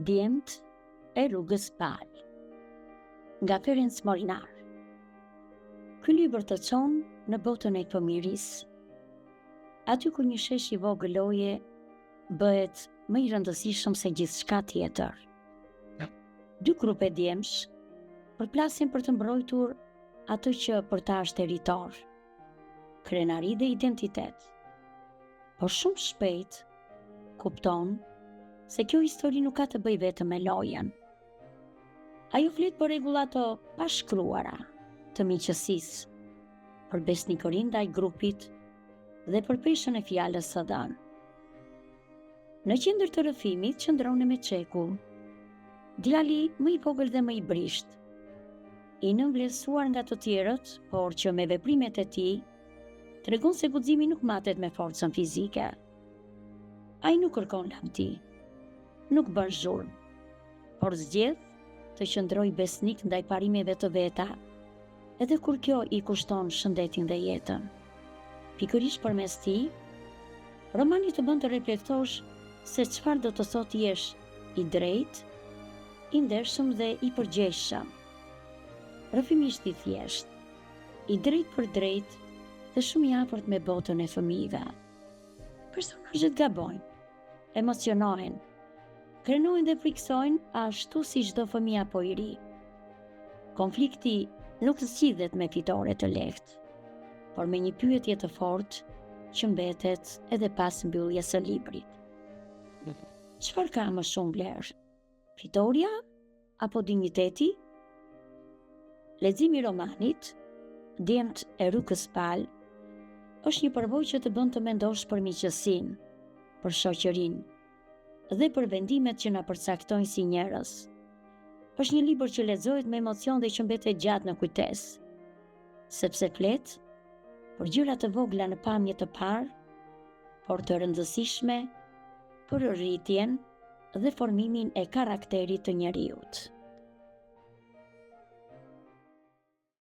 Djemtë e rrugës Pal nga Ferenc Molnar. Ky libër të çon në botën e fëmijërisë. Aty ku një shesh i vogël loje bëhet më i rëndësishëm se gjithçka tjetër. Dy grupe djemsh përplasen për të mbrojtur atë që për ta është territor, krenari dhe identitet. Por shumë shpejt kupton se kjo histori nuk ka të bëjë vetëm me lojën. Ajo flet për rregulla të pashkruara të miqësisë, për besnikërinë ndaj grupit dhe për peshën e fjalës së dhënë. Në qendër të rrëfimit qëndron Emeçeku, djali më i vogël dhe më i brishtë, i nënvlerësuar nga të tjerët, por që me veprimet e tij tregon se guximi nuk matet me forcën fizike. Ai nuk kërkon lavdi, nuk bën zhurmë, por zgjedh të qëndrojë besnik ndaj parimeve të veta, edhe kur kjo i kushton shëndetin dhe jetën. Pikërisht përmes tij, romani të bën të reflektosh se çfarë do të thotë të jesh i drejtë, i ndershëm dhe i përgjegjshëm. Rrëfimi është i thjeshtë, i drejtpërdrejtë dhe shumë i afërt me botën e fëmijëve. Personazhet gabojnë, emocionohen, krenohen dhe frikësohen ashtu si çdo fëmijë apo i ri. Konflikti nuk zgjidhet me fitore të lehtë, por me një pyetje të fortë që mbetet edhe pas mbylljes së librit. Çfarë ka më shumë vlerë? Fitorja apo dinjiteti? Leximi i romanit Djemtë e rrugës Pal është një përvojë që të bën të mendosh për miqësinë, për shoqërinë dhe për vendimet që na përcaktojnë si njerëz. Është një libër që lexohet me emocion dhe që mbetet gjatë në kujtesë, sepse flet për gjëra të vogla në pamje të parë, por të rëndësishme për rritjen dhe formimin e karakterit të njeriut.